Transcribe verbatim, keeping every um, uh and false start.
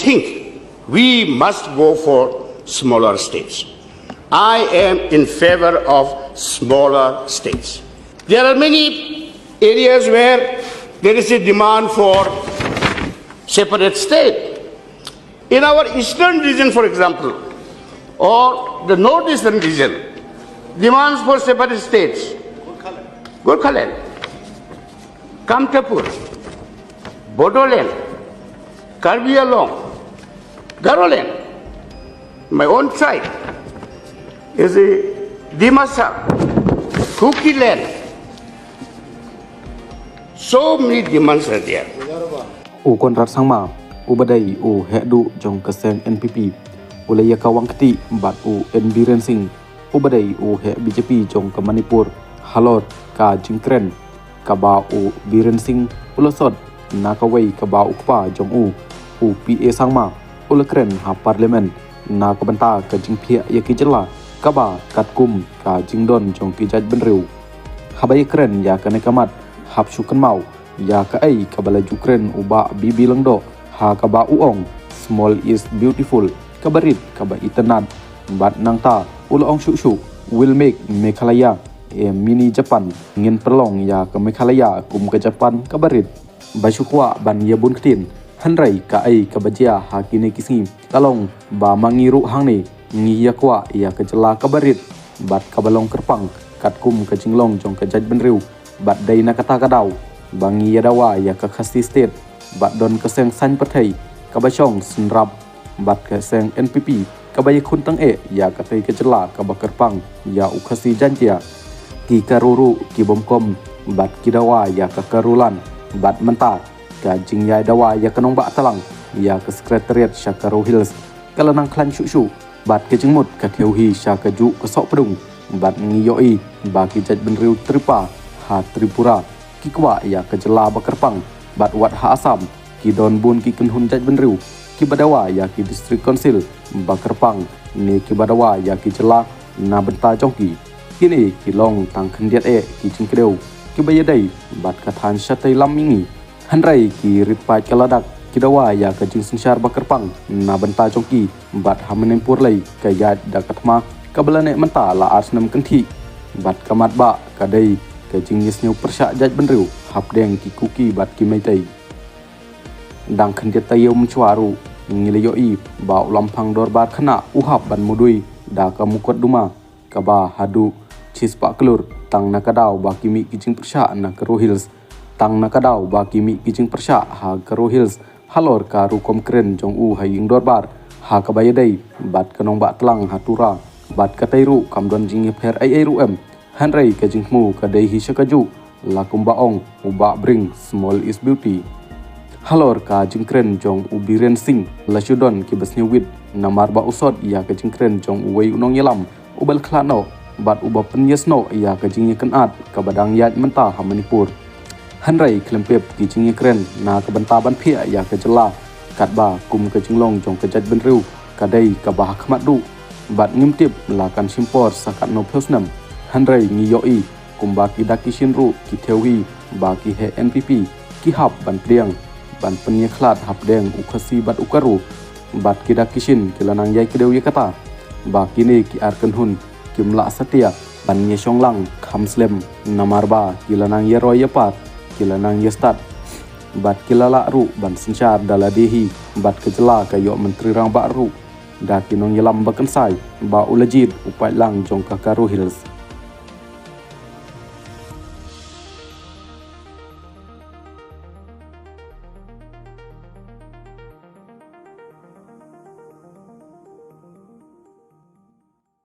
think we must go for smaller states. I am in favor of smaller states. There are many areas where there is a demand for separate state. In our eastern region, for example, or the northeastern region, demands for separate states. Gorkhaland, Kamtapur, Bodoland, Karbi Anglong, Garoland, my own tribe is a Dimasa, Kukiland. So many demands are there. U Conrad Sangma, u ba dei u heh duh jong ka seng N P P, u la ïa ka wang kti bad u N Biren Singh, u ba dei u heh B J P jong ka Manipur, halor ka jingkren kaba u Biren Singh u la sot na kawei kaba u kpa jong u, u P A Sangma, u la kren ha Parliament na ka bynta ka jingphiah ïa ki jylla kaba katkum ka jingdon jong ki jaitbynriew. Haba ïa kren ïa kane ka mat, hap shu kynmaw ïa kaei kaba la ju kren u Bah B B Lyngdoh, ha kaba u ong, "Small is beautiful," kaba rit kaba itynnad. Bad nangta u la ong shuh shuh, "We'll make Meghalaya a mini Japan." Ngin pynlong ïa ka Meghalaya kum ka Japan kaba rit. Ba shu kwah ban ïa bun ktien, hynrei kaei kaba jia ha kine ki sngi ka long ba ma ngi ruh hangne ngi ïa kwah ïa ka jylla kaba rit bad kaba long kyrpang katkum ka jinglong jong ka jaitbynriew. Bad dei na kata ka daw ba ngi ïa dawa ïa ka Khasi State, bad don ka seng saiñ pyrthei kaba shong synrap bad ka seng N P P kaba ïakhun tang eh ïa katei ka jylla kaba kyrpang ïa u Khasi Jaintia. Ki Garo ruh ki bym kham bad ki dawa ïa ka Garoland. Bad mynta ka jingïai dawa ïa ka nongbah tlang ïa ka Secretariat sha Garo Hills ka la nang khlaiñ shuh shuh. Bad ka jingmut ka thew hi sha kajuh ka sohpdung. Bad ngi ïohi ba ki jaitbynriew Tripa ha Tripura ki kwah ïa ka jylla ba kyrpang. Bad wat ha Assam ki don bun ki kynhun jaitbynriew kiba dawa ïa ki District Council ba kyrpang ne kiba dawa ïa ki jylla na bynta jong ki. Kine ki long tang khyndiat eh ki jingkdew kiba ïadei bad ka thaiñ shatei lam mihngi. Hynrei ki rit paid ka Ladakh ki dawa ïa ka jingsynshar ba kyrpang na bynta jong ki. Bad ha Manipur lei ka ïaid da ka thma kaba la neh mynta la ar snem kynthih. Bad ka mat ba ka dei ka jingïasngew pyrshah jaitbynriew hapdeng ki Kuki bad ki Meitei. Dang khyndiat taïew mynshuwa ruh ngi la ïohi ba u Lamphang Dorbar Khynnah u hap ban mudui da ka mukotduma kaba haduh shispah klur tang na ka daw ba ki mih ki jingpyrshah na Garo Hills. Tang na ka daw ba ki mih ki jingpyrshah ha Garo Hills halor ka rukom kren jong u ha ïing dorbar ha kaba ïadei bad ka nongbah tlang ha Tura. Bad katei ruh kam don jingïapher ei ei ruh em. Hynrei ka jingthmu ka dei hi sha kajuh, la kumba ong u Bah Bring, "Small is beauty." Halor ka jingkren jong u Biren Singh la shu don kiba sngewwit namar ba u sot ïa ka jingkren jong uwei u nongïalam uba la khlad noh bad uba pynïasnoh ïa ka jingïakynad kaba dang ïaid mynta ha Manipur. Hynrei khlem pep ki jingïakren na ka bynta ban phiah ïa ka jylla, katba kum ka jinglong jong ka jaitbynriew ka dei kaba ha khmat duh. Bad ngim tip la kan shim por sa katno phew snem. Hynrei ngi ïohi kumba ki dak ki shin ruh ki thew hi ba ki heh N P P ki hap ban pdiang ban pynïakhlad hapdeng u Khasi bad u Garo. Bad ki dak ki shin ki la nang ïai kdew ïa kata ba kine ki ar kynhun kim lah satia ban ïashong lang kham slem namar ba ki la nang ïaroi ïapar, ki la nang ïastad. Bad ki la lah ruh ban synshar da lade hi bad ka jylla ka ïoh Myntri Rangbah ruh da ki nongïalam ba kynsai ba u la jied u paidlang jong ka Garo Hills.